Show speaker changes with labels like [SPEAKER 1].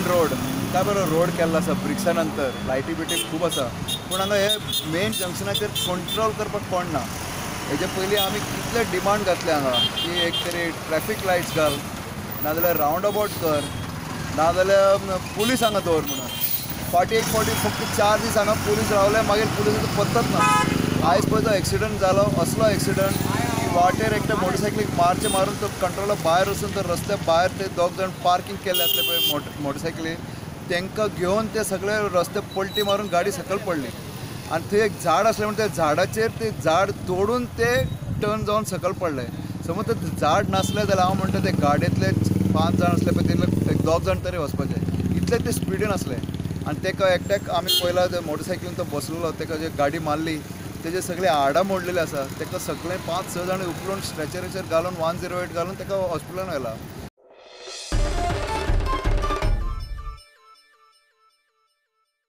[SPEAKER 1] Main road काय बरो road केल्लो आसा ब्रिक्सा नंतर लायटी बिटी खूब आसा, पूण हांगा हे मेन जंक्शनाचेर कंट्रोल करपाक कोण ना. हेजे पयलीं आमी कितले डिमांड घातले हांगा की एक तरी ट्रॅफीक लायट्स घाल, नाजाल्यार रावंड अबाउट कर, नाजाल्यार पुलीस हांगा दवर म्हणून. फाटीं एक फावटी फक्त 4 दीस हांगा पुलीस रावले, मागीर पुलिसाचो पत्तोच ना. आयज पळय तो एक्सिडंट जालो, असलो एक्सिडंट की वाटेर एकट्या मोटरसायकलीक मारचे मारून तो कंट्रोला भायर वचून तो रस्त्या भायर ते दोग जाण पार्कींग केल्ले आसले पळय मोटरसायकली, तांकां घेवन ते सगळे रस्ते पलटी मारून गाडी सकयल पडली. आनी थंय एक झाड आसलें म्हणून त्या झाडाचेर ते झाड तोडून ते टर्न जावन सकयल पडले. समज ते झाड नासलें जाल्यार हांव म्हणटा ते गाडयेंतले 5 जाण आसले पळय तितले 2 जाण तरी वचपाचे, इतले ते स्पिडीन आसले. आनी ताका एकट्याक आमी पळयला ते मोटरसायकलीन तो बसलेलो, ताका जे गाडी मारली तेजे सगळे हाडां मोडलेले आसा. ताका सगळे 5-6 जाण उखलून स्ट्रेचराचेर घालून 108 घालून ताका हॉस्पिटलान व्हेला.